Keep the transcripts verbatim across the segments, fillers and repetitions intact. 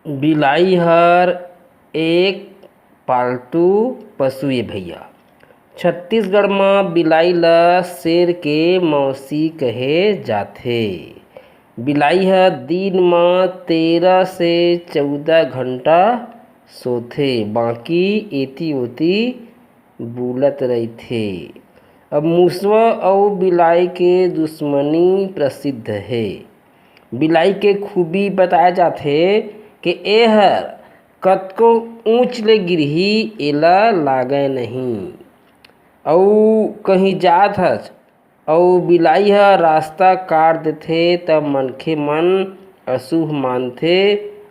बिलाई हर एक पालतू पशु ए भैया। छत्तीसगढ़ म बिलाई ल शेर के मौसी कहे जाथे। बिलाई ह दिन म तेरह से चौदह घंटा सोथे, बाकी एती ओती बुलत रहिथे। अब मुसवा अउ बिलाई के दुश्मनी प्रसिद्ध हे। बिलाई के खूबी बताए जाथे कि एहर कतको ऊंच ले गिरही, एला लागय नहीं। अउ कहीं जात हस अउ बिलाई ह रास्ता काट देथे, त मनखे मन अशुभ मानथे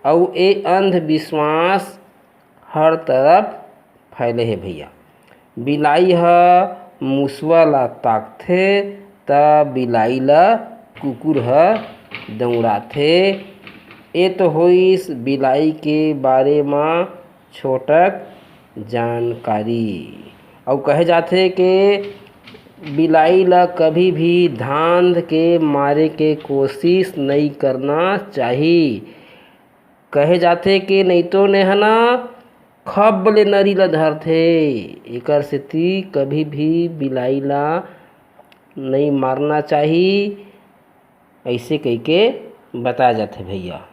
अउ ए अंधविश्वास हर तरफ फैले हे भैया। बिलाई ह मुसवा ला ताकथे, त बिलाई ला कुकुर ह दौड़ाथे। ए तो होइस बिलाई के बारे म छोटक जानकारी। अउ कहे जाथे के बिलाई ला कभी भी धांध के मारे के कोशिश नइ करना चाही। कहे जाथे के नइतो नेहना खब ले नरी ल धरथे, एकर सेती कभी भी बिलाई ला नइ मारना चाही, अइसे कहिके बताए जाथे भैया।